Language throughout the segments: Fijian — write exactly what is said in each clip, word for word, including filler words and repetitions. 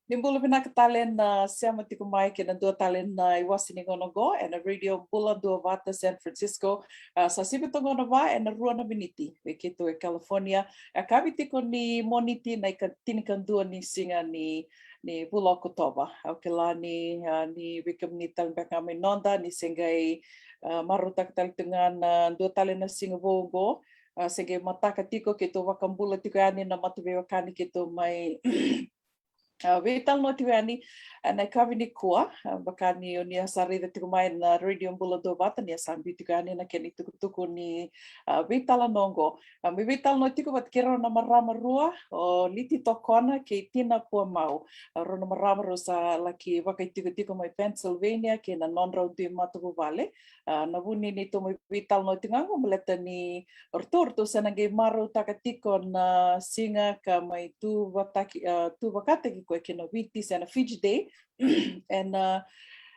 Ni bula vinaka tale na sema tiko mai kei na dua tale na iwase ni gauna oqo ena Radio Bula Duavata San Francisco. A, sa sivi toka na va ena rua na miniti vei keitou e California. E kavi tiko ni Moniti na ika tinikadua ni siga ni, ni vula Okotova. Au kila ni, a, ni vei kemuni tale beka ga mai noda ni se qai, a, marautaka tale tu ga na dua tale na siga vou oqo. A, se qai mataka tiko, keitou vakabula tiko yani na mataveiwekani keitou mai a, veitalanoa tiko yani, a, na ikavi nikua, a, vaka ni o ni a sa raica tiko mai na Radio Bula Duavata, ni a sa biu tiko yani na kena itukutuku ni, a, veitalanoa oqo. A, me veitalanoa tiko vata kei rau na marama rua, o Liti Tokona kei Tina Puamau. A, rau na marama rau sa laki vakaitikotiko mai Pennsylvania kei na nodrau dui matavuvale. A, na vu ni neitou mai veitalanoa tiko ga oqo baleta ni ratou, ratou sa na qai marautaka tiko na siga ka mai tu vakataki, a, tu vakataki koya ki na Viti se na Fiji Day. Ena,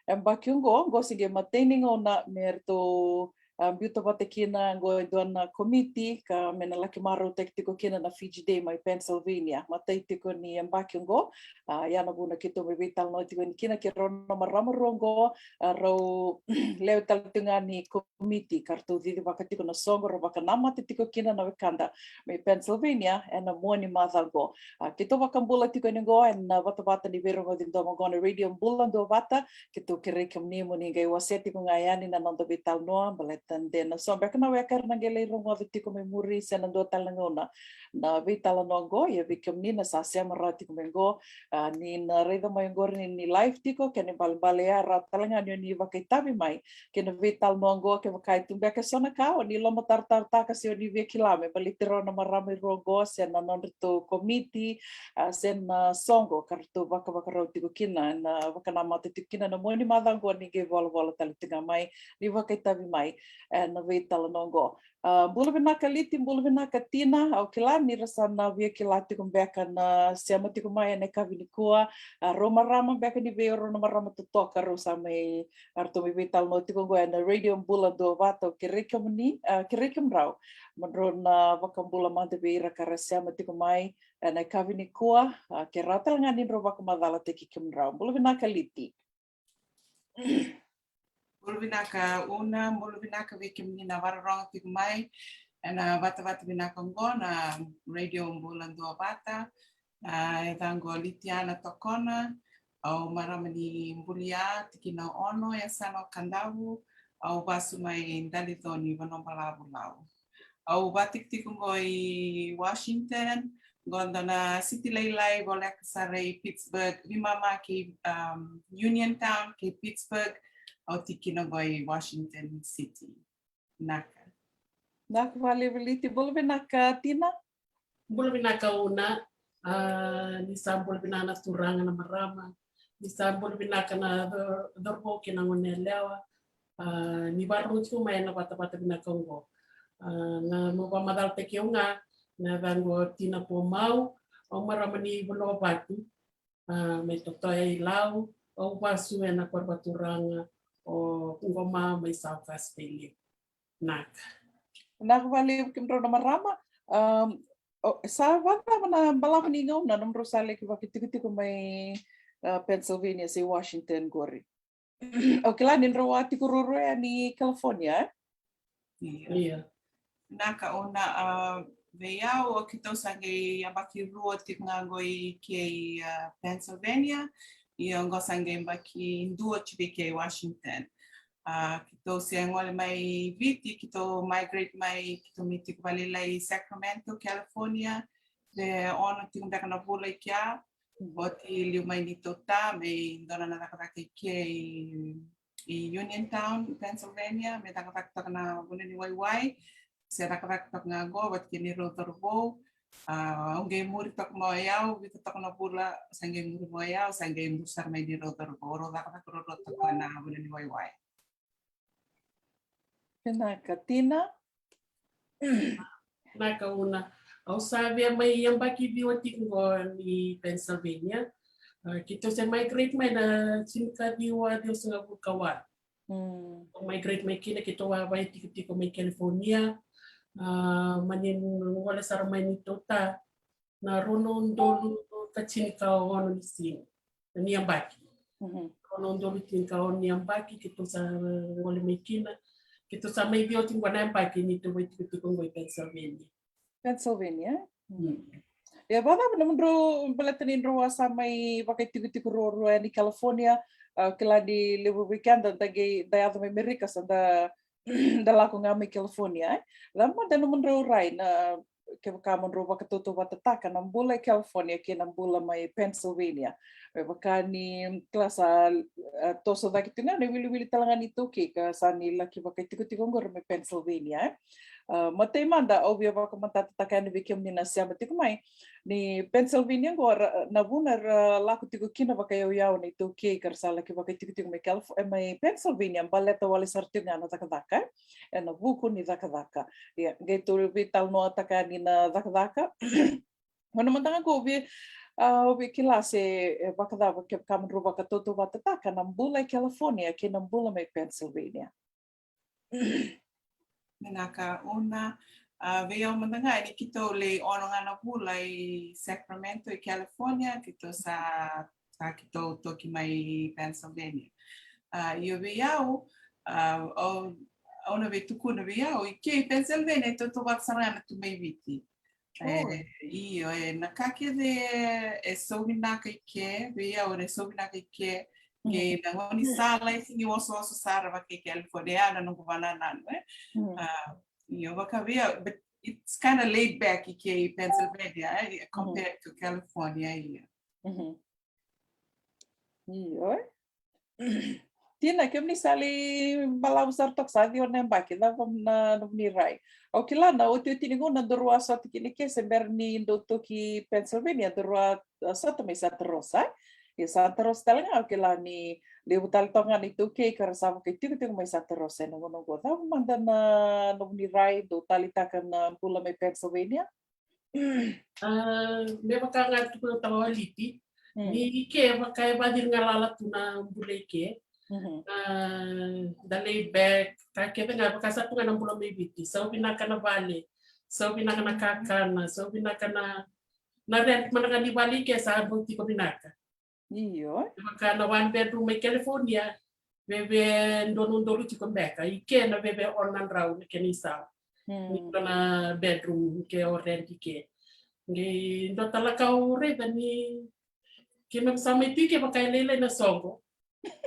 a, yabaki oqo, oqo se qai matai ni gauna me ratou, a, biuta vata kina oqo e dua na komiti ka me na laki marautaki tiko kina na Fiji Day mai Pennsylvania. Matai tiko ni yabaki oqo, a, ia na vuna keitou mai veitalanoa tiko yani kina kei rau na marama rua oqo, a, rau lewe tale tiko ga ni komiti ka ratou cicivaka tiko na soqo, rau vakanamata tiko kina na wekada mai Pennsylvania ena mua ni macawa oqo. A, keitou vakabula tiko yani oqo ena vatavata ni veirogoci domo oqo na Radio Bula Duavata, keitou kerei kemuni mo ni qai wasea tiko ga yani na noda veitalanoa, baleta de na so beka na weka era na qai lai rogoca tiko mai muri se na dua tale na gauna na veitalanoa oqo. Ia vei kemuni na sa sema rawa tiko mai oqo, a, ni na raica mai oqori ni, ni live tiko, kena ibalebale ya rawa tale ga ni o ni vakaitavi mai kei na veitalanoa oqo. Kevaka e tu beka eso na ka o ni lomatarotarotaka se o ni via kila me baleti rau na marama e rua oqo se na nodratou komiti, a, se na soqo ka ratou vakavakarau tiko kina, na vakanamata tiko kina na mua ni macawa oqo, ni qai volavola tale tiko ga mai, ni vakaitavi mai, e, na veitalanoa oqo. A, bula vinaka Liti, bula vinaka Tina. Au kila ni ra sa na via kila tiko beka na sema tiko mai ena ikavi nikua. A, rau marama beka ni vei au rau na marama totoka rau sa mai, a, ratou mai veitalanoa tiko oqo ena Radio Bula Duavata. Au kerei kemuni, a, kerei kemudrau mo drau na vakabula mada vei ira ka ra sema tiko mai ena ikavi nikua. A, ke rawa tale ga ni drau vakamacalataki kemudrau. Bula vinaka Liti. Bula vinaka Una, bula vinaka vei kemuni na vakarorogo tiko mai ena vatavata vinaka oqo na Radio Bula Duavata. A, e yacaqu o Litiana Tokona, au marama ni Bulia, tikina ono, yasana o Kadavu, au vasu mai Daliconi, Vanuabalavu, Lau. Au vatikitiko qo i Washington, qo dua na siti lailai voleka sara i Pittsburgh, veimama kei, um, Uniontown kei Pittsburgh, au tikina qo i Washington City. Naka. Naka valevu Liti, bula vinaka Tina. Bula vinaka Una, a, ni sa bula vinaka na turaga na marama, ni sa bula vinaka na cor-, corvou kei na goneyalewa, a, ni vakarorogo tiko mai ena vatavata vinaka oqo. A, na noqu vakamacalataki au ga, na yacaqu o Tina Puamau, au marama ni Vanua Vatu, a, mai Totoya i Lau, au vasu ena koro vakaturaga o Qoma mai South Australia. Naka. Naka valevu kemudrau na marama. Um, o, sa vacava na balavu ni gauna nomudrau sa laki vakaitikotiko mai, a, Pennsylvania se Washington qori? Au kila ni drau a tiko ruarua yani California, e? Ia. Ia. Naka Una, a, vei au, o keitou sa qai yabaki rua tiko ga qo i ke i, a, Pennsylvania, ia oqo sa qai yabaki dua tiko i ke i Washington. A, keitou se gole mai Viti, keitou migrate mai, keitou mai tiko vakalailai i Sacramento, California, se ono tiko beka na vula i kea, oti liu mai neitou ta, mai dua na cakacaka i ke i, i Uniontown, Pennsylvania, me cakacaka toka na vuna ni waiwai, se cakacaka toka ga qo vata kei neirau cauravou. A, au qai muri toka mai o yau, vica toka na vula, sa qai muri mai o yau, sa qai muri sara mai neirau cauravou, rau cakacaka ruarua toka na vuna ni waiwai. Vinaka Tina. Vinaka Una. Au sa via mai yabaki ciwa tiko qo i Pennsylvania. A, keitou se migrate mai na tinikaciwa ciwasagavulu ka walu. Mm. Au migrate mai kina keitou a vakaitikotiko mai California. A, mani gole sara mai neitou ta na rua na udolu ka tinikaono ni siga. ni yabaki. Ono udolu tinikaono ni yabaki keitou sa gole mai kina. Keitou sa mai ciwa tiko na yabaki ni tou vaitikotiko qo i Pennsylvania. Pennsylvania. Ia, vakacava na nomudrau, baleta ni drau a sa mai vakaitikotiko ruarua yani California? Au kila ni levu vei keda da qai, da yaco mai Amerika sa da da lako ga mai California, e? Cava mada na nomudrau rai na, kevaka mo drau vakatautauvatataka na bula e California kei na bula mai Pennsylvania? Me vaka ni kila sa, a, toso cake tu ga na iwiliwili tale ga ni iTaukei ka sa ni laki vakaitikotiko oqori mai Pennsylvania, e? A, matai mada au via vakamatatataka yani vei kemuni na sema tiko mai, ni Pennsylvania oqo ra, na vuna ra lako tiko kina vakayauyau na iTaukei ka ra sa laki vakaitikotiko mai Calif-, e, mai Pennsylvania, baleta wale sara tiko ga na cakacaka, e, na vuku ni cakacaka. Ia, qai tou veitalanoataka yani na cakacaka. Gauna mada ga qo au via, a, au via kila se, e, vakacava kevaka mo drau vakatautauvatataka na bula e California kei na bula mai Pennsylvania. Vinaka Una. A, vei au mada ga ni keitou lai ono ga na vula i Sacramento i California, keitou sa, sa keitou toki mai Pennsylvania. A, io vei au, a, au, au na veitukuna vei au, i ke i Pennsylvania e tautauvata sara ga na tu mai Viti. E, io, e, na ka kece e sau vinaka i ke, vei au e sau vinaka i ke, ke na gaunisala e sega ni osooso sara vaka i California, ya na noqu vakanananu, e. A, io, vaka vei au, but it's kind of laid back i ke i Pennsylvania, e, compared to California, io. Io, e. Tina, kemuni sa lai balavu sara toka, sa ciwa na yabaki, cava na nomuni rai? Au kila na otioti ni gauna daru a sota kina i ke se bera ni dou toki Pennsylvania, daru a sota mai Santa Rosa. Ia Santa Rosa tale ga au kila ni levu tale toka ga na iTaukei ka ra sa vakaitikotiko mai Santa Rosa ena gauna oqo. Cava mada na nomuni rai, dou taleitaka na bula mai Pennsylvania? A, me vaka ga tukuna tale o Liti, ni i ke vaka e vaciri galala tu na bula i ke. A, da laid back, ka kece ga vaka sa tu ga na bula mai Viti, sau vinaka na vale, sau vinaka na kakana, sau vinaka na, na rent mada ga ni vale i ke sa bau tiko vinaka. Io. Vaka na one bedroom mai California, veve dua na udolu tiko beka. I ke na veve ono na drau na kena isau. Ni dua na bedroom ke o rent i ke. Qai dua tale ka au raica ni keimami sa mai tu i ke vaka e lailai na soqo.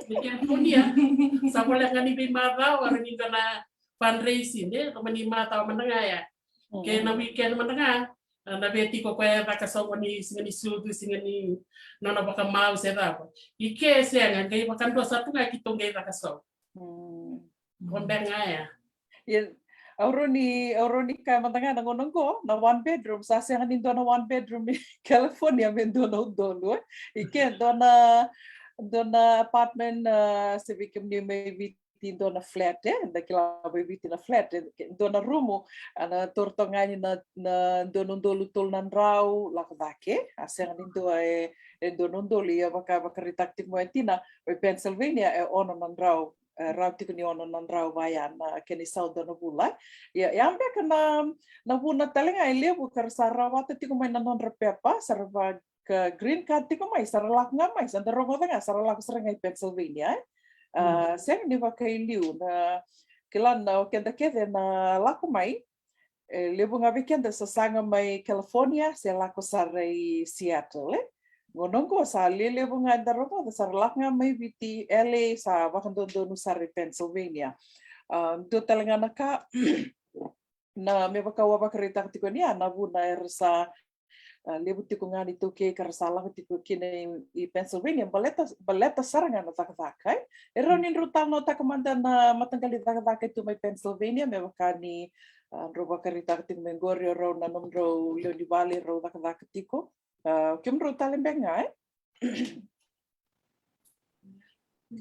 Mai California, sa voleka ga ni veimacawa, rawa ni dua na fundraising, e, loma ni macawa mada ga ya. Ke na weekend mada ga, na via tiko koya e caka soqo ni siga ni sucu, siga ni nona vakamau se cava. I ke sega, qai vakadua sa tu ga keitou qai caka soqo. Ko beka ga ya. Ia, au rawa ni, au rawa ni kaya mada ga na gauna oqo, na one bedroom, sa sega ni dua na one bedroom i California me dua na udolu, e. I ke dua na, dua na apartment, a, se vei kemuni mai Viti dua na flat, e, da kila mai Viti na flat, e, dua na rumu, a na toro toka ga yani na, na dua na udolu tolu na drau lako cake, a sega ni dua e, e dua na udolu, ia vaka, vakaraitaka tiko mai o Tina, mai Pennsylvania e ono na drau, e, rawa tiko ni ono na drau vaya na kena isau dua na vula. Ia, ia beka na, na vuna tale ga e levu ka ra sa rawata tiko mai na nodra pepa, sa ra vaka green card tiko mai, sa ra lako ga mai, sa da rogoca ga, sa ra lako sara ga i Pennsylvania, e. A, sega ni vakailiu, na kila na o keda kece na lako mai, e, levu ga vei keda sa saga mai California, se lako sara i Seattle, e. Gauna oqo sa lelevu ga eda rogoca, sa ra lako ga mai Viti, L A, sa vakadodonu sara i Pennsylvania. A, dua tale ga na ka, na me vaka au a vakaraitaka tiko ni a, na vuna era sa, a, levu tiko ga ni iTaukei ka ra sa lako tiko kina i, i Pennsylvania, baleta, baleta sara ga na cakacaka, e. E rawa ni drau talanoataka mada na mataqali cakacaka e tu mai Pennsylvania, me vaka ni, a, drau vakaraitaka tiko mai qori o rau na nomudrau lewe ni vale rau cakacaka tiko. A, kemudrau tale beka ga, e?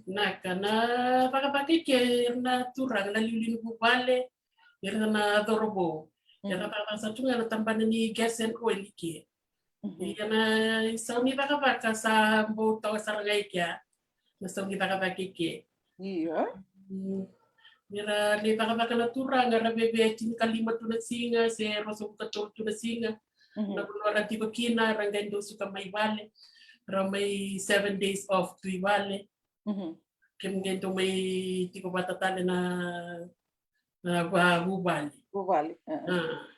Na ka na cakacaka i ke, ira na turaga na liuliu ni vuvale, ira na cauravou. Era cakacaka sa tu ga na tabana ni gas and oil i ke. Ia na isau ni cakacaka sa bau tawa sara ga i kea. Na sau ni cakacaka i ke. Io. Mm. Ni ra lai cakacaka na turaga, ra veve tinikalima tu na siga se ruasagavulu ka tolu tu na siga. Na vanua ra tiko kina, ra qai dau suka mai vale. Ra mai seven days off tu i vale. Mhm. Kemu qai dau mai tiko vata tale na, na va, vuvale. Vuvale. Ah.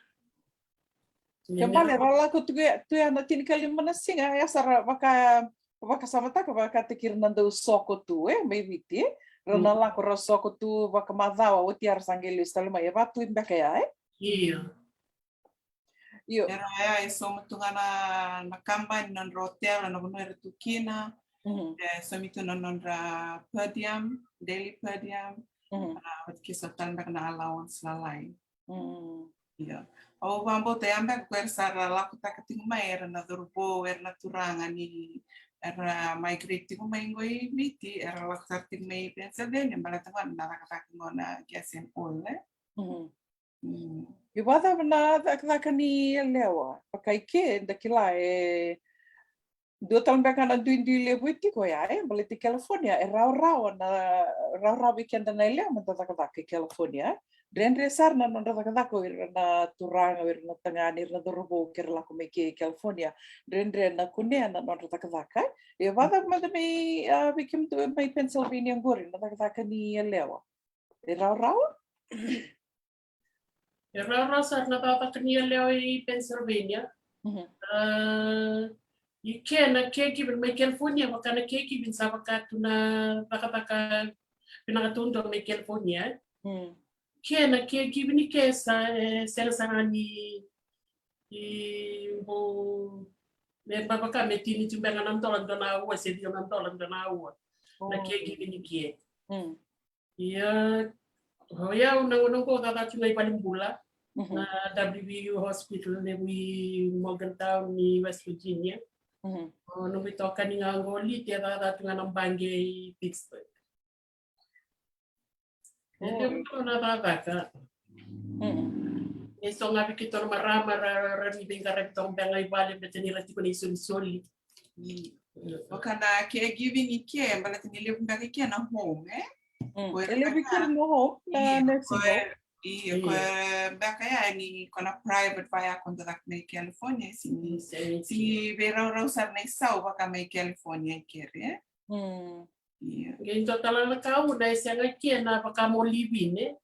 Ke bale ra lako tu ya, tu ya na tinikalima na siga, ya sa ra vaka, vakasamataka vakataki ira na dau soko tu, e, mai Viti, e. Ra na lako ra soko tu vakamacawa, oti ya ra sa qai lesu tale mai, e va tu beka ya, e? Io. Io. Era ya e sauma tu ga na, na kabani, na nodra hotel, na vanua era tu kina. Mhm. E saumi tu na nodra per diem, daily per diem. Mhm. A, vata kei so tale beka na allowance lalai. Mm. Io. Au vakabauta ya beka ko era sa ra lakotaka tiko mai, era na cauravou, era na turaga ni era migrate tiko mai qo i Viti, era lako sara tiko mai Pennsylvania, baleta qo na cakacaka qo na gas and oil, e? Mhm. Mm. I vakacava na cakacaka ni yalewa? Vaka i ke, da kila e dua tale beka na duidui levu e tiko ya, e, baleta i California, e rawarawa na, rawarawa vei keda na yalewa meda cakacaka i California, e. Dredre sara na nodra cakacaka o ira na turaga, o ira na tagane, ira na cauravou, ke ra lako mai ke i California. Dredre na kunea na nodra cakacaka, e. E vakacava mada mai, a, vei kemudou mai Pennsylvania qori, na cakacaka ni yalewa? E rawarawa? E rawarawa sara na cakacaka ni yalewa i Pennsylvania. Mhm. A, i ke na caregiving mai California, vaka na caregiving sa vaka tu na cakacaka vinaka taudua mai California, e. Mm. Ke na caregiving i ke sa, e, sega sara ni, i, bau, me ba vaka me tini tu beka na dola dua na aua, se ciwa na dola dua na aua. Na caregiving i ke. Mm. Ia, o yau na gauna qo au cakacaka tu ga i valenibula, mhm, na W V U Hospital levu i Morgantown i West Virginia. Mhm. O noqu itokani ga qo Liti e cakacaka tu ga na baqe i Pittsburgh. E levu tu na cakacaka. Mm. E so ga vei keitou na marama ra, ra, ra ni veiqaravi toka beka ga i vale, baleta ni ra tiko na isolisoli. Mm. Vaka na caregiving i ke, baleta ni levu beka i ke na home, e? Mm. E levu i ke na home, na nursing home. Io, ko e beka ya ni ko na private vaya ko dodaka mai California, sega ni, sega ni veiraurau sara na isau vaka mai California i keri, e? Mm. Io. Qai dua tale na ka au na e sega i ke na vaka mo live-in, e?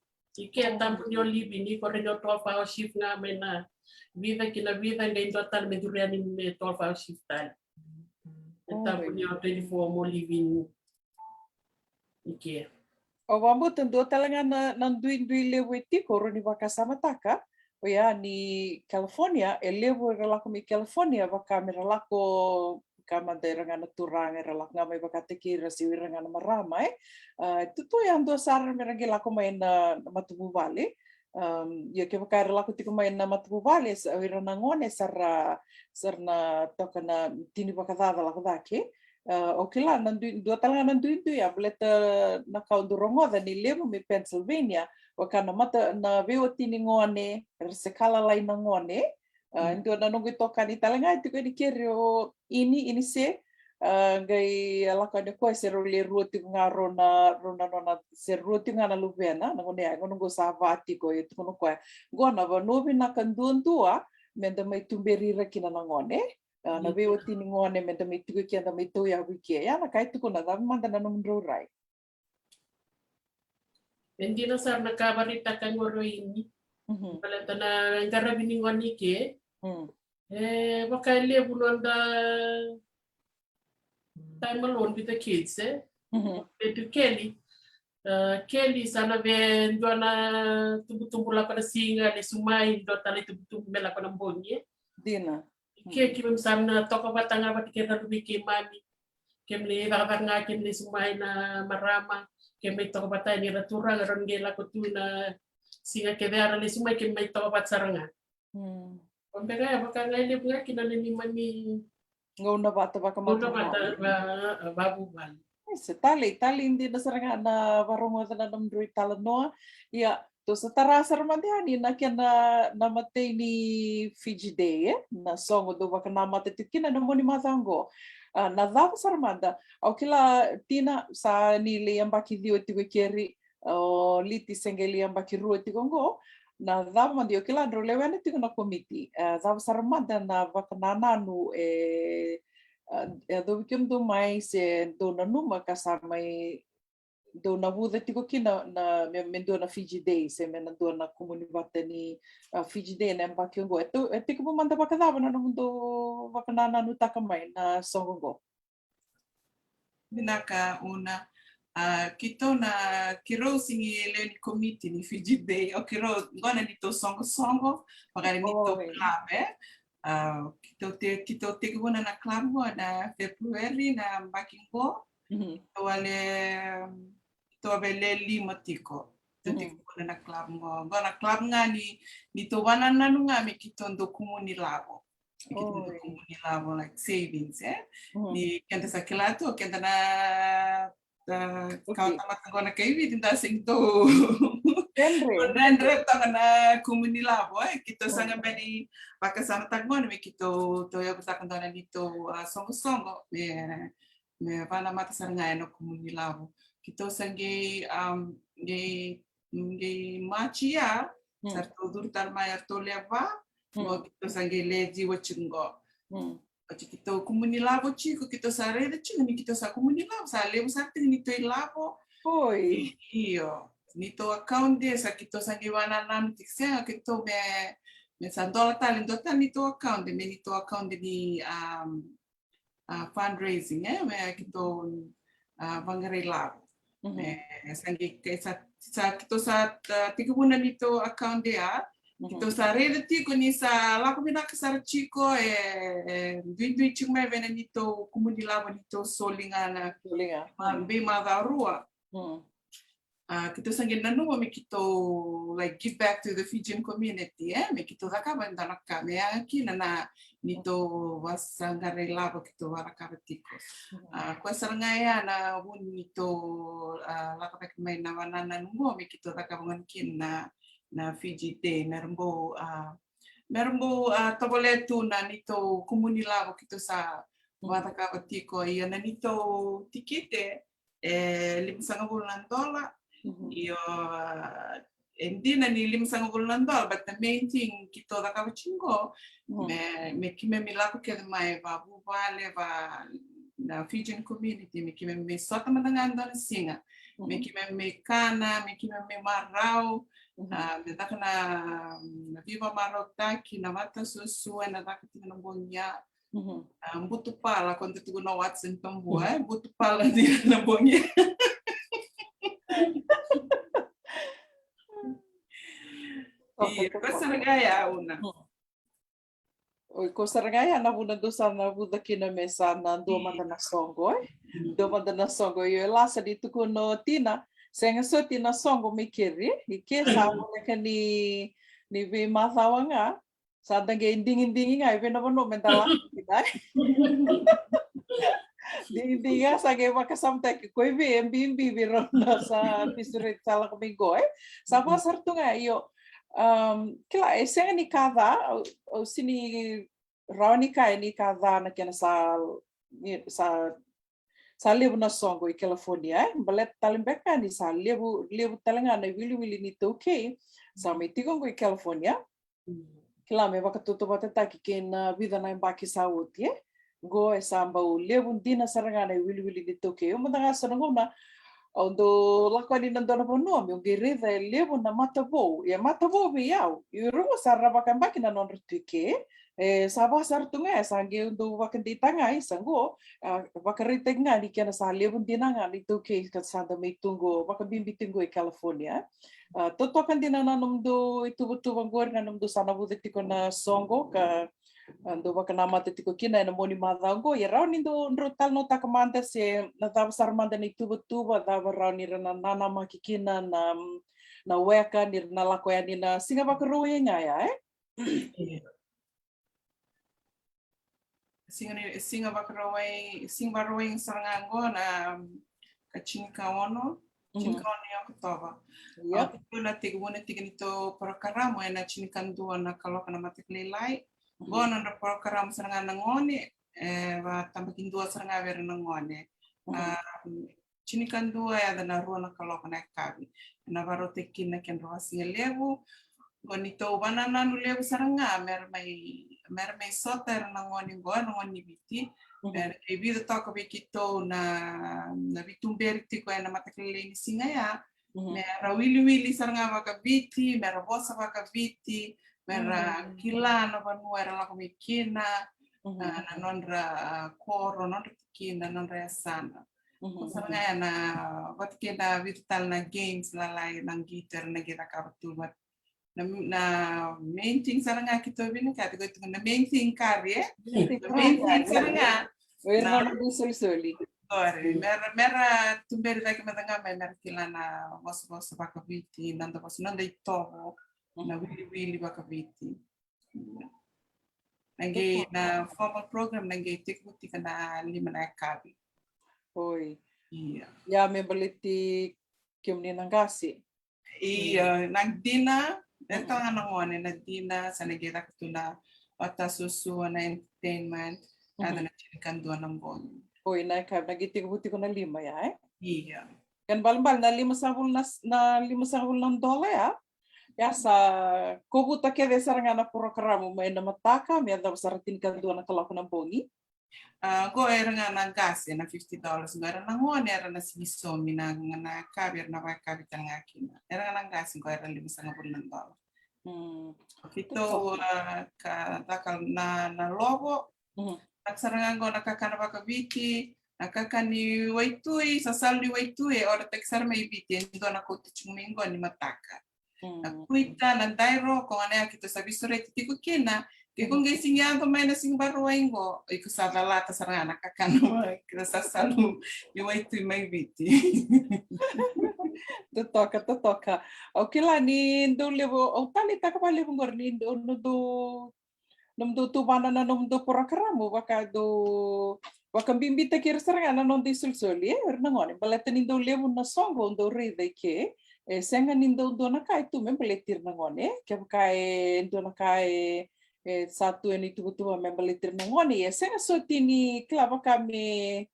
I ke tabu ni o live-in, iko rawa ni o twelve hour shift ga mai na vica ki na vica, qai dua tale me curu yani me twelve hour shift tale. E tabu ni o twenty-four mo live-in i ke. Au vakabauta dua tale ga na, na duidui levu e tiko, rawa ni vakasamataka, oya ni California, e levu era lako mai California, vaka me ra lako, ka mada ira ga na turaga, era lako ga mai vakataki ira se o ira ga na marama, e. A, tutu ya dua sara me ra qai lako mai na, na matavuvale. Am, ia kevaka era lako tiko mai na matavuvale, sa, o ira na gone, sa ra, sa ra na toka na tini vakacaca lako cake. A, au kila na dui, dua tale ga na duidui, a, baleta na ka au dau rogoca ni levu mai Pennsylvania, vaka na mata, na veiwatini gone, era se ka lalai na gone. A, dua na noqu itokani tale ga e tiko yani keri o Ini, Ini se, a, qai a lako yani o koya se rau le rua tiko ga rau na, rau na nona, se rua tiko ga na luvena, na gone ya, gone qo sa va tiko, e tukuna o koya. Qo na vanua vinaka duadua, meda mai tuberi ira kina na gone. A, na veiwatini gone, meda mai tiko i ke, da mai tauyavu i ke. Ia na ka e tukuna, cava mada na nomudrau rai? E dina sara na ka vakaraitaka qori o Ini. Mhm. Baleta na qaravi ni gone i ke. Mm. E, vaka e levu noda time alone with the kids, e? Mhm. E tu Kelly. A, Kelly sa na vei dua na tubutubu lako na siga, lesu mai, dua tale tubutubu me lako na bogi, e? Dina. Ke, keimami sa na toka vata ga vata kei na luve i keimami. Keimami cakacaka ga, keimami lesu mai na marama, keimami toka vata yani ira turaga, rau qai lako tu na siga kece era lesu mai, keimami toka vata sara ga. Mm. O beka ya vaka ga e levu ga kina na neimami gauna vata vakamatavuvale. Gauna vata va, vavuvale. E, sa talei, talei dina sara ga na varogoca na nomudrau italanoa. Ia, tou sa tara sara mada yani na kena, na imatai ni Fiji Day, e? Na soqo dou vakanamata tiko kina na mua ni macawa qo. A, na cava sara mada, au kila Tina sa ni lai yabaki ciwa tiko i keri, o Liti se qai lai yabaki rua tiko qo. Na cava mada, au kila drau lewena tiko na komiti. A, cava sara mada na vakanananu e, a, e yacovi kemudou mai se dou nanuma ka sa mai dou navuca tiko kina na, me, me dua na Fiji Day se me na dua na kumuni vata ni, a, Fiji Day na yabaki oqo. E tou, e tekivu mada vakacava na nomudou vakanananutaka mai na soqo oqo? Vinaka Una. A, keitou na, keirau sega ni lewe ni komiti ni Fiji Day. O keirau qo na neitou soqosoqo vaka na neitou club, e. A, keitou te, keitou tekivuna na club qo na February na yabaki qo. Keitou a le, keitou a via le lima tiko. Keitou tekivuna na club qo. Qo na club ga ni, neitou vakanananu ga me keitou dau kumuni lavo. Keitou dau kumuni lavo, like, savings, e. Ni keda sa kila tu, keda na, a, kawa tamata qo na kai Viti, da sega ni dau dredre toka na kumuni lavo, e. Keitou sa qai bera ni vakasamataka qo me keitou, tou yavutaka dua na neitou, a, soqosoqo me, me vakanamata sara ga ena kumuni lavo. Keitou sa qai, a, qai, qai March ya, sa ratou curu tale mai, ratou lewe va, qo keitou sa qai le ciwa tiko qo. Oti keitou kumuni lavo tiko, keitou sa raica tiko ni keitou sa kumuni lavo, sa levu sara tiko neitou ilavo. Oi. Io, neitou account de, sa keitou sa qai vakanananu tiko, sega, keitou me, me sa dola tale, dua tale neitou account de, me neitou account de ni, a, a, fundraising, e, me keitou, a, vaqarai lavo. E, sa qai, ke sa, sa keitou sa, a, tekivuna neitou account de ya, keitou sa raica tiko ni sa lako vinaka sara tiko, e, e duidui tiko mai vei na neitou kumuni lavo neitou soli ga na, soli ga, a, veimacawa rua. A, keitou sa qai nanuma me keitou, like, give back to the Fijian community, e, me keitou cakava e dua na ka me yaga kina na neitou vaqarai lavo keitou vaqara tiko. A, koya sara ga ya na vuna neitou, a, lako cake mai na vakanananu qo me keitou cakava gona kina na, na Fiji Day, me ra bau, a, me ra bau, a, tovolea tu na neitou kumuni lavo keitou sa vaqara tiko. Ia na neitou tikite e limasagavulu na dola. Io, e dina ni limasagavulu na dola, but the main thing keitou cakava tiko qo, me, me keimami lako kece mai vavuvale, va na Fijian community, me keimami sota mada ga dua na siga. Me keimami kana, me keimami marau, a, me caka na, na veivakamarautaki, na matasuasua, na caka tiko na bogi ya. A, butu pala, ko da tukuna o Watson Tabua, e, butu pala dina na bogi. Io, ko sara ga ya, Una. Oi, ko sara ga ya na vuna dou sa navuca kina me sa na dua mada na soqo, e? Dua mada na soqo, io, e lasa ni tukuna o Tina, sega soti na soqo mai keri, i ke sa voleka ni, ni veimacawa ga, sa da qai digidigi ga e vei na vanua me da lako kina. Digidigi ga sa qai vakasamataki ko i vei e bibi vei rau na sa pisureti sa lako mai qo, e. Sa vaka sara tu ga, io, um, kila, e sega ni ka ca, au, au sega ni rawa ni kaya ni ka ca na kena sa, ni, sa sa levu na soqo i California, e? Baleta tale beka ni sa levu, levu tale ga na iwiliwili ni iTaukei sa mai tiko qo i California. Kila, me vakatautauvatataki kei na vica na yabaki sa oti, e? Qo e sa bau levu dina sara ga na iwiliwili ni iTaukei. Au mada ga sa na gauna au dau lako yani na dua na vanua meu qai raica e levu na matavou. Ia matavou vei au, io, e rua sara na vakayabaki na nodra tu i ke. E sa vaka sara tu ga, e sa qai dau vakadeitaka ga, e sa qo, a, vakaraitaki ga ni kena sa levu dina ga na iTaukei ka sa da mai tu qo, vakabibi tu qo i California. A, totoka dina na nomudou ituvatuva qori, na nomudou sa navuca tiko na soqo ka, a, dou vakanamata tiko kina ena Moniti macawa qo. Ia rawa ni dou, drau talanoataka mada se na cava sara mada na ituvatuva, cava rawa ni ra na nanamaki kina na, na weka ni ra na lako yani na Siga Vakarauwai ga ya, e? Io. Siga ni, Siga Vakarauwai, Siga Vakarauwai sara ga qo na ka tinikaono, tinikaono ni Okotova. Io. A, keitou na tekivuna tiko neitou porokaramu ena tinikadua na kaloko na mataka lailai. Qo na nodra porokaramu sara ga na gone, e, vakatabakidua sara ga vei ira na gone. A, tinikadua yaco na rua na kaloko na yakavi. Na vakarautaki kina na kedra vakasigalevu. Qo neitou vakanananu levu sara ga me ra mai, me ra mai sota era na gone qo, era na gone ni Viti. Mhm. Me na qai vica toka vei keitou na, na veituberi tiko ena mataka lailai ni siga ya. Mhm. Me ra wiliwili sara ga vakaviti, me ra vosa vakaviti, me ra, mhm, kila na vanua era lako mai kina, mhm, ah, na nodra, ah, koro, nodra tikina, nodra yasana. Mhm. Ko sara ga ya na vata kei na vica tale na games lalai na qito era na qai cakava tu vata. Na, na main thing sara ga keitou vinakata, ko tu na main thing kari, e? Main thing. Na main thing sara ga. O ira na, na noda isolisoli. Sorry, me ra, me ra tuberi cake mada ga mai, me ra kila na vosavosa vakaviti, na noda vosa, na noda itovo, na, mhm, wiliwili vakaviti. Na qai, na formal program na qai tekivu tiko na lima na yakavi. Oi. Ia. Ia, me baleti kemuni na qase. Ia, na dina, e, mhm, tale ga na gone, na dina, sa na qai caka tu na vatasuasua, na entertainment, mhm, na tinikadua na bogi. Oi, na yakavi, na qai tekivu tiko na lima ya, e? Ia. Kena ibalebale na limasagavulu na, na limasagavulu na dola ya. Ia sa kovuta kece sara ga na porokaramu mai na mataka me yacova sara tinikadua na kaloko na bogi. Ah, qo era ga na qase na fifty dollars, qo era na gone era na sega ni saumi, na, na yakavi era na vakayakavi tale ga kina. Era ga na qase qo era limasagavulu na dola. Mm. Keitou, ah, ka, caka na, na lovo. Mhm. Caka sara ga qo na kakana vakaviti, na kakana ni waitui, sasalu ni waitui, e orataki sara mai Viti, e dua na kauta tiko mai qo ni mataka. Mm. Na kuita, na dairo, ko gona ya keitou sa veisureti tiko kina. Ke ko, mm, qai sega ni yaco mai na Siga Vakarauwai qo, iko sa calata sara ga na kakana, na sasalu ni waitui mai Viti. Totoka, totoka. Au kila ni dau levu, au taleitaka vakalevu qori ni dau, dau nomudou tuvana na nomudou porokaramu, vaka dou vakabibitaki ira sara ga na noda isolisoli, e, ira na gone. Baleta ni dau levu na soqo dou raica i ke, e sega ni dau dua na ka e tu me baleti ira na gone. Kevaka e dua na ka e, e sa tu ena ituvatuva me baleti ira na gone, e sega soti ni kila vaka me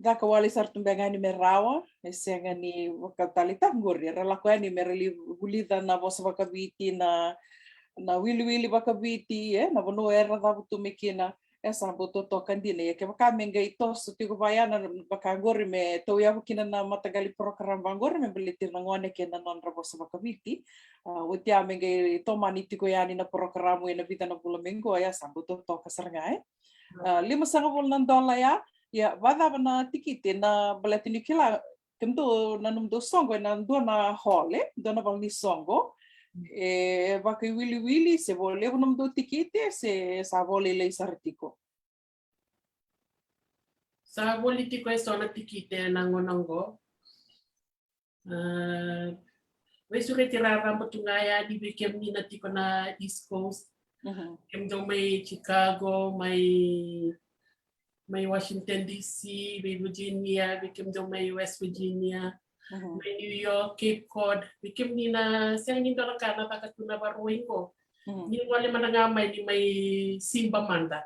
caka wale sara tu beka ga ni me rawa, e sega ni vakataleitaka qori, era lako yani me ra lai vulica na vosa vakaviti, na, na wiliwili vakaviti, e, na vanua era cavutu mai kina, e sa bau totoka dina. Ia kevaka me qai toso tiko vaya na vaka qori me tauyavu kina na mataqali program vaqori me baleti ira na gone kei na nodra vosa vakaviti, a, oti ya me qai tomani tiko yani na program ena vica na vula mai qo, ia sa bau totoka sara ga, e. A, limasagavulu na dola ya, ia, vacava na tikite, na baleta ni kila, kemudou na nomudou soqo ena dua na hall, e, dua na vala ni soqo. Mm. E vakaiwiliwili se vo levu nomudou tikite se sa vo lailai sara tiko? Sa voli tiko eso na tikite ena gauna qo. A, veisureti raraba tu ga yani vei kemuni na tiko na East Coast. Mhm. Kemudou mai Chicago, mai, mai Washington D C, vei Virginia, vei kemudou mai West Virginia, mhm, mai New York, Cape Cod, vei kemuni na sega ni dua na ka na caka tu na Vakarauwai qo. Mhm. Ni gole mada ga mai, ni mai siba mada.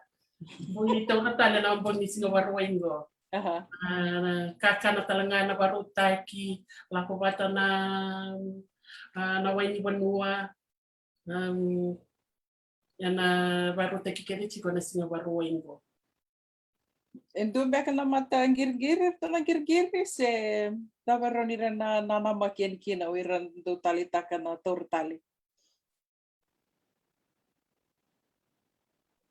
Bogi taura tale na bogi ni Siga Vakarauwai qo. Aha. A, kakana tale ga na vakarautaki, lako vata na, a, na wai ni vanua. Am, ia na vakarautaki kece tiko na Siga Vakarauwai qo. E dua beka na mata qiriqiri, ratou na qiriqiri, se cava e rawa ni ra na, na namaki yani kina o ira dau taleitaka na taura tale?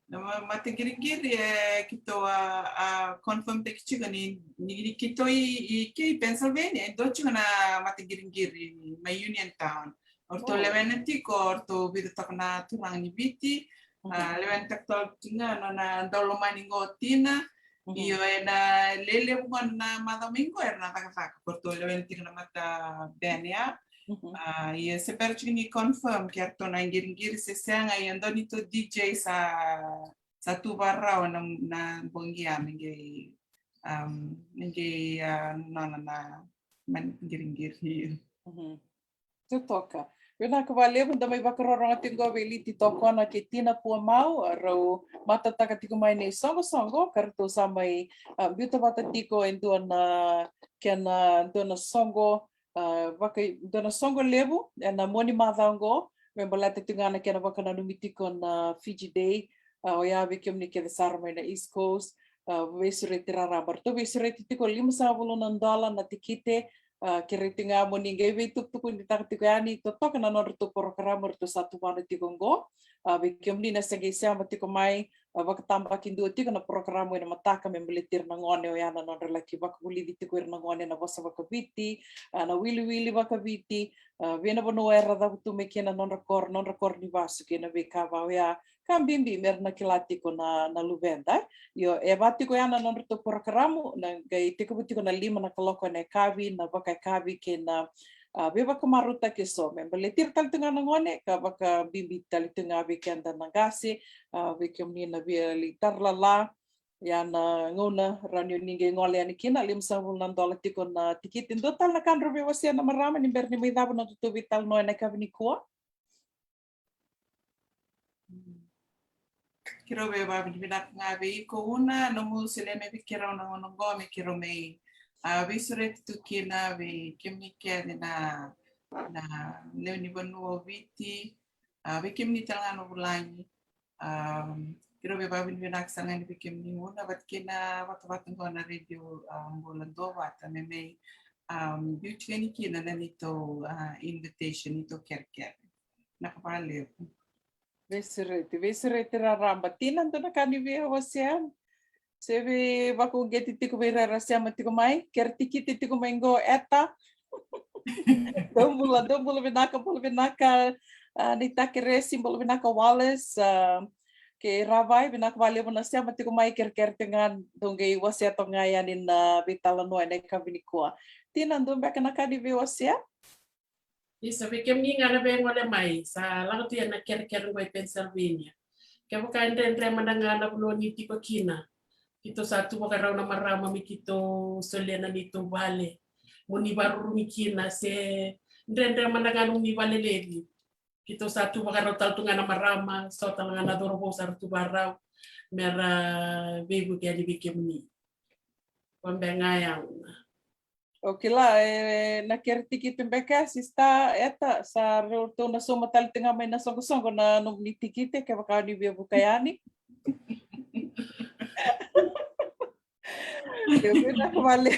Na ma-, mata qiriqiri e keitou a, a confirm taki tiko ni, ni, ni keitou i, i ke i Pennsylvania, e dua tiko na mata qiriqiri mai Uniontown. O ratou, oh, lewena tiko, o ratou vica toka na turaga ni Viti, a, mhm, lewena toka tiko ga na nona daulomani qo o tina. Mhm. Io, ena lelevu qo na macawa mai qo era na cakacaka, o ratou lewena tiko na mata band ya. Mhm. A, ia se bera tiko ni confirm ke ratou na qiriqiri se sega, ia dua neitou D J sa, sa tu vakarau na, na bogi ya me qai, am, me qai, a, nona na mani qiriqiri. Mhm. Totoka. Vinaka vakalevu, da mai vakarorogo tiko qo vei Liti Tokona kei Tina Puamau, a, rau matataka tiko mai na isoqosoqo ka ratou sa mai, a, biuta vata tiko e dua na kena, dua na soqo, a, vaka, dua na soqo levu ena mua ni macawa qo me baleta tiko ga na kena vakananumi tiko na Fiji Day, a, oya vei kemuni kece sara mai na East Coast, a, veisureti raraba. Ratou veisureti tiko limasagavulu na dola na tikite, a, kerei tiko ga mo ni qai veitukutukunitaka tiko yani totoka na nodratou porokaramu ratou sa tuvana tiko oqo. A, vei kemuni na se qai sema tiko mai, a, vakatabakidua tiko na porokaramu ena mataka me baleti ira na gone, oya na nodra laki vakavulici tiko ira na gone na vosa vakaviti, a, na wiliwili vakaviti, a, vei na vanua era cavutu mai kina na nodra koro, nodra koro ni vasu kei na veika va oya ka bibi mera na kila tiko na, na luveda. Io, e va tiko ya na nodratou porokaramu, na qai tekivu tiko na lima na kaloko ena yakavi, na vakayakavi kei na, a, veivakamarautaki eso me baleti ira tale tu ga na gone, ka vakabibi tale tu ga vei keda na qase, a, vei kemuni na via lai tara lala, ya na gauna rawa ni o ni qai gole yani kina, limasagavulu na dola tiko na tikiti. Dua tale na ka drau veiwasea na marama ni bera ni mai cava na nodratou veitalanoa ena yakavi nikua? Keirau veivakavinavinaka ga vei iko Una, nomu solia mai vei keirau na gauna oqo me keirau mai, a, veisureti tu kina vei kemuni kece na, na lewe ni vanua o Viti, a, vei kemuni tale ga na vulagi. Am, keirau veivakavinavinaka sara ga yani vei kemuni Una vata kei na vatavata oqo na Radio, a, Bula Duavata me mai, am, biuti yani kina na neitou, a, invitation, neitou kerekere. Vinaka vakalevu. Veisureti, veisureti raraba. Tina, dua na ka ni via wasea? Se veivakauqeti tiko vei ira era sema tiko mai, kere tikiti tiko mai qo, Eta. Dou bula, dou bula vinaka, bula vinaka, a, ni Takeresi, bula vinaka Wallace, a, kei Ravai, vinaka vakalevu na sema tiko mai, kerekere tiko ga dou qai wasea toka ga yani na veitalanoa ena yakavi nikua. Tina, dua beka na ka ni via wasea? Isa, vei kemuni ga na via gole mai, sa lako tu ya na kerekere qo i Pennsylvania. Kevaka e dredre mada ga na vanua ni tiko kina, keitou sa tu vakarau na marama me keitou solia na neitou vale mo ni vakarurumi kina, se dredre mada ga nomuni vale lelevu, keitou sa tu vakarau tale tu ga na marama, so tale ga na cauravou sa ra tu vakarau mera veivuke yani vei kemuni. Vabeka ga ya. O kila, e, na kere tikiti beka, sista Eta, sa ratou na sauma tale tu ga mai na soqosoqo na nomuni tikiti, kevaka o ni via vuka yani. Io, vinaka vakalevu.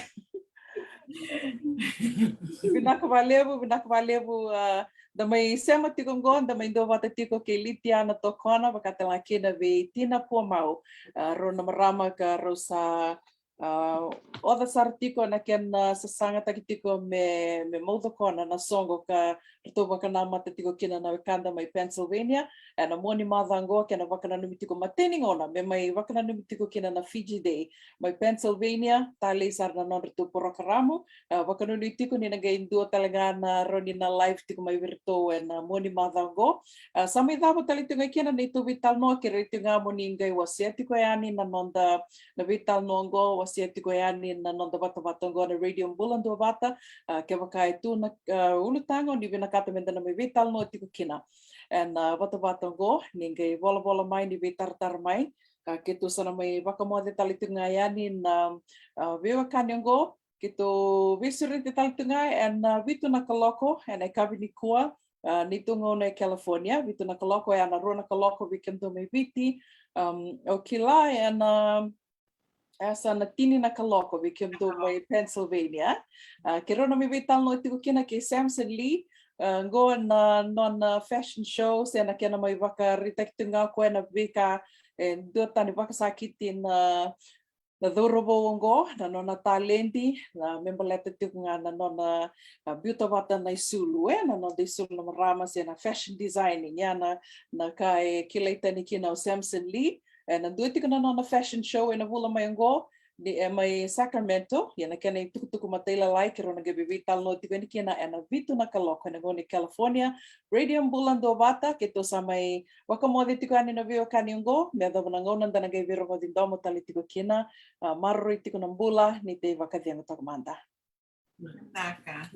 Vinaka vakalevu, vinaka vakalevu, a, da mai sema tiko qo, da mai duavata tiko kei Litiana Tokona, vaka tale ga kina vei Tina Puamau, a, rau na marama ka rau sa, a, oca sara tiko na kena, a, sasagataki tiko me, me maucokona na soqo ka ratou vakanamata tiko kina na wekada mai Pennsylvania ena mua ni macawa oqo, kena vakananumi tiko matai ni gauna me mai vakananumi tiko kina na Fiji Day mai Pennsylvania. Talei sara na nodratou porokaramu, a, vakanuinui tiko ni na qai dua tale ga na rawa ni na live tiko mai vei iratou ena mua ni macawa oqo. A, sa mai cava tale tiko ga kina na neitou veitalanoa, kerei tiko ga mo ni qai wasea tiko yani na noda, na veitalanoa oqo, wasea tiko yani na noda vatavata oqo na Radio Bula Duavata. A, kevaka e tu na, a, ulutaga o ni vinakata meda na mai veitalanoa tiko kina ena, a, vatavata oqo, ni qai volavola mai, ni veitaratara mai. A, keitou sa na mai vakamoce tale tiko ga yani na, a, veiwekani oqo, keitou veisureti tale tu ga ena, a, vitu na kaloko ena yakavi nikua, a, neitou gauna e California, vitu na kaloko, ena rua na kaloko vei kemudou mai Viti. Am, o kila ena, a, e sa na tini na kaloko vei kemudou mai Pennsylvania. A, keirau na mai veitalanoa tiko kina kei Samson Lee, a, qo na nona fashion show, se na kena mai vakaraitaki tu ga o koya na veika e duatani vakasakiti na, na cauravou oqo, na nona taledi, na me baleta tiko ga na nona, a, biuta vata na isulu, e, na noda isulu na marama, se na fashion designing, ia na, na ka e kilai tani kina o Samson Lee. E na dua tiko na nona fashion show ena vula mai oqo, ni e mai Sacramento, ia na kena itukutuku matailalai keirau na qai veitalanoa tiko yani kina ena vitu na kaloko ena gauna i California. Radio Bula Duavata, keitou sa mai vakamoce tiko yani na veiwekani oqo, me yacova na gauna da na qai veirogoci domo tale tiko kina. A, maroroi tiko na bula, ni tei vakacegu toka mada. Vinaka.